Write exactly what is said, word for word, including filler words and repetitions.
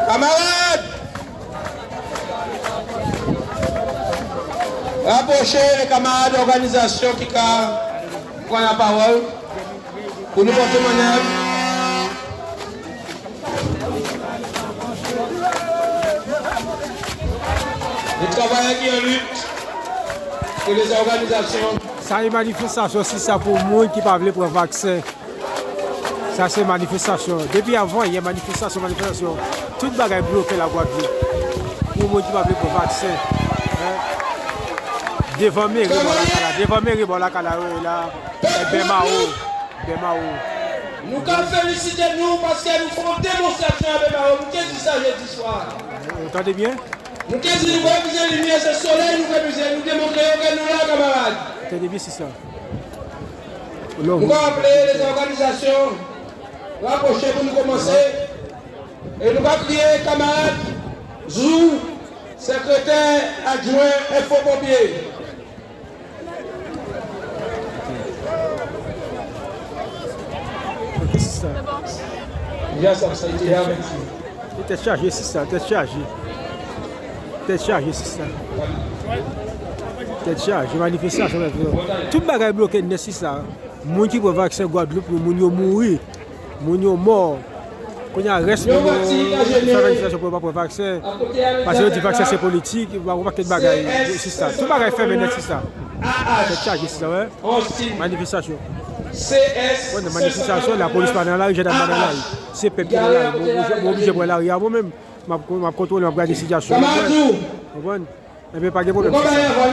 Kamarad! Rapwoche, kamarad òganizasyon ki ka pran lapawòl pou nou pran temwanyaj. Lè travayè ki an lit, ke lè òganizasyon. Sa e manifestasyon, si sa pou moun ki pa vle pran vaksen. Sa se manifestasyon. Depi avan yè, manifestasyon, manifestasyon. Tout bagay bloke la Gwadloup. Pou moun ki pa vle pran vaksen. Hein? Devan meri bò lakay la. Devan meri bò lakay la, wi, la. Bèmawo. Bèmawo. Nou ka felisite nou paske nou fè yon demonstrasyon a Bèmawo. Nou te di sa jedi swa. Ou tande byen? Nou te di nou pa bezwen limyè, se solèy nou te bezwen. Nou te montre yo ke nou la, kanmarad. Tande byen, sista. Nou ka aple lè òganizasyon rapwoche pou nou kòmanse. E nou pa bliye kanmarad Zou, sekretè adjwen Enfo Ponpye. Ok, sista. Yes, I'm saying you have it. Tèt chaje, sista, tèt chaje. Tèt chaje, sista. Tèt chaje, manifestasyon, mèt. Tout bagay bloke nèt, sista. Moun ki pran vaksen Gwadloup, moun yo mouri. Moun yo mò. Kounye a, rès moun yo fè manifestasyon pou yo pa pran vaksen. Paske yo di vaksen se politik, yo pa yon pakèt bagay, sista. Tout bagay fèmen nèt, sista. Tèt chaje, sista, wè. Manifestasyon. Wè, nan manifestasyon, lapolis pa nan lari, jandam pa nan lari. Se pèp ki nan lari. Mwen oblije, mwen oblije pran lari a mwen menm. M ap, m ap kontwole, m ap gade sitiyasyon an. Konprann? Konprann? Ebyen, pa gen pwoblèm, sista.